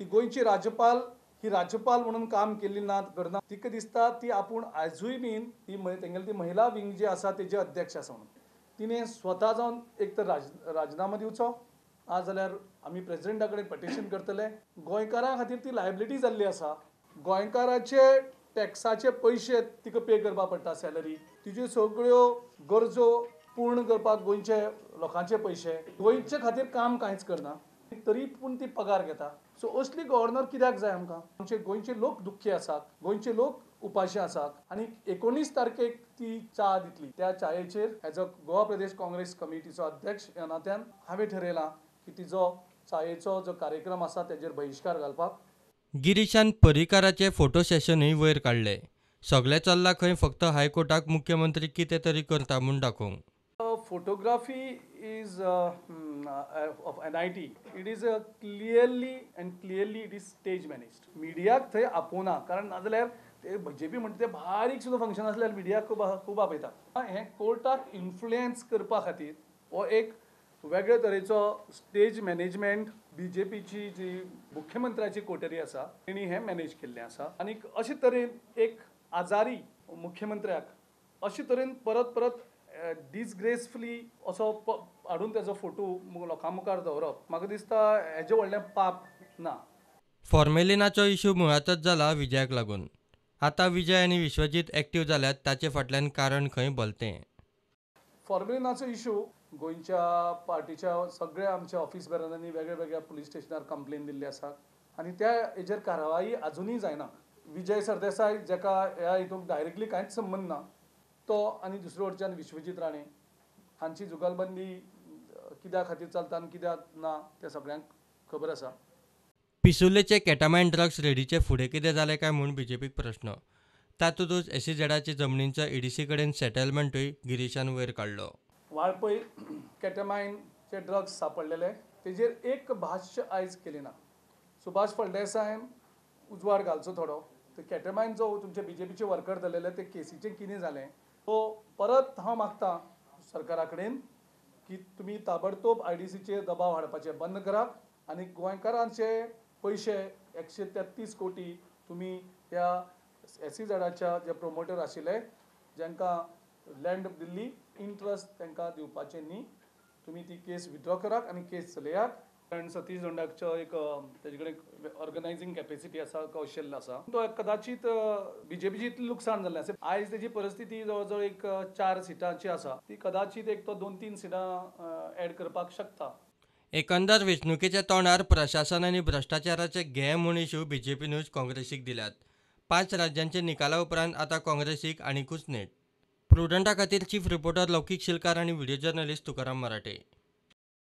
ती गोंयची राज्यपाल ही राज्यपाल म्हणून काम केल्ली ना करना. तिका दिसता ती आपूण आयजूय बीन ती तेंगेली ती महिला विंग जी आसा तेजे अध्यक्ष आसा म्हणून तिणें स्वता जावन एक तर राजिनामो दिवचो, ना जाल्यार आमी प्रेजिडेंटा कडेन पटिशन करतले. गोंयकारां खातीर ती लायबिलिटी जाल्ली आसा. गोंयकाराचे टॅक्साचे पयशे तिका पे करपाक पडटा, सॅलरी, तिज्यो सगळ्यो गरजो पूर्ण करपाक गोंयचे लोकांचे पयशे, गोंयचे खातीर काम कांयच करना तरी पूण ती पगार घेता. सो असली गव्हर्नर कित्याक जाय आमकां? आमचे गोंयचे लोक दुख्खी आसात, गोंयचे लोक उपाशी आसात. आनी 19 तारखेक ती च्या दितली, त्या च्यायेचेर एज अ गोवा प्रदेश काँग्रेस कमिटीचो अध्यक्ष ह्या नात्यान हांवें ठरयलां की तिजो च्यायेचो जो कार्यक्रम आसा तेजेर बहिश्कार घालपाक. गिरीशान पर्रीकाराचे फोटो सेशनूय वयर काडले. सगळें चल्लां खंय फक्त हायकोर्टाक मुख्यमंत्री कितें तरी करता म्हूण दाखोवंक. Photography is of NIT. It is clearly and clearly it is stage managed. मिडियाक थंय आपोवना, कारण नाजाल्यार ते बीजेपी म्हणटा ते बारीक सुद्दां फंक्शन आसल्यार मिडियाक खूब खूब आपयता. हें कोर्टाक इन्फ्लुएन्स करपा खातीर हो एक वेगळे तरेचो स्टेज मॅनेजमेंट बीजेपीची जी मुख्यमंत्र्याची कोटरी आसा तेणी हें मॅनेज केल्लें आसा. आनी अशे तरेन एक आजारी मुख्यमंत्र्याक अशे तरेन परत परत डिसग्रेसफुली असो हाडून तेजो फोटो लोकां मुखार दवरप म्हाका दिसता हेजें व्हडलें पाप ना. फॉर्मेलिनाचो इशू मुळांतच जाला विजयाक लागून. आतां विजय आनी विश्वजीत एक्टिव जाल्यात ताचे फाटल्यान कारण खंय भलतें. फॉर्मेलिनाचो इशू गोंयच्या पार्टीच्या सगळ्या आमच्या ऑफिस बेररांनी वेगळ्या वेगळ्या पुलीस स्टेशनार कंप्लेन दिल्ली आसा आनी त्या हेजेर कारवाई आजुनूय जायना. विजय सरदेसाय जाका ह्या हितूंत डायरेक्टली कांयच संबंद ना तो आनी दुसरे वटच्यान विश्वजीत राणे हांची जुगलबंदी कित्या खातीर चलता आनी कित्याक ना तें सगळ्यांक खबर आसा. पिसुर्लेचे केटामायन ड्रग्स रेडीचे फुडें कितें जालें काय म्हूण बीजेपीक प्रश्न. तातूंतच एसईझेडाचे जमनींचो ईडीसी कडेन सेटलमेंटूय गिरीशान वयर काडलो. वाळपय केटामायनचे ड्रग्स सापडलेले तेजेर एक भाश्य आयज केली ना. सुभाष फळदेसायन उजवाड घालचो थोडो. ते केटामायन जो तुमचे बीजेपीचे वर्कर धरलेले ते केसीचें कितें जालें तो परत हांव मागता सरकारा कडेन की तुमी ताबडतोब आयडीसीचेर दबाव हाडपाचें बंद करात आनी गोंयकारांचे पयशे 133 कोटी तुमी ह्या एसईझेडाच्या जे प्रोमोटर आशिल्ले जांकां लँड दिल्ली इंट्रस्ट तांकां दिवपाचें न्ही, तुमी ती केस विथड्रॉ करात आनी केस चलयात. कारण सतीश दोंडाकचो एक तेजे कडेन ऑर्गनायझींग कॅपेसिटी आसा, कौशल्य आसा, तो कदाचीत बीजेपीची इतली लुकसाण जाल्लें आसा. आयज तेजी परिस्थिती जवळ जवळ एक 4 सिटांची आसा, ती कदाचीत एक तो 2-3 सिटां एड करपाक शकता. एकंदर वेंचणुकेच्या तोंडार प्रशासन आनी भ्रश्टाचाराचे घे म्हूण इशू बीजेपीनूच काँग्रेसीक दिल्यात. 5 राज्यांचे निकाला उपरांत आतां काँग्रेसीक आनिकूच नेट. प्रुडंटा खातीर चीफ रिपोर्टर लौकीक शिलकार आनी व्हिडिओ जर्नलिस्ट तुकाराम मराठे.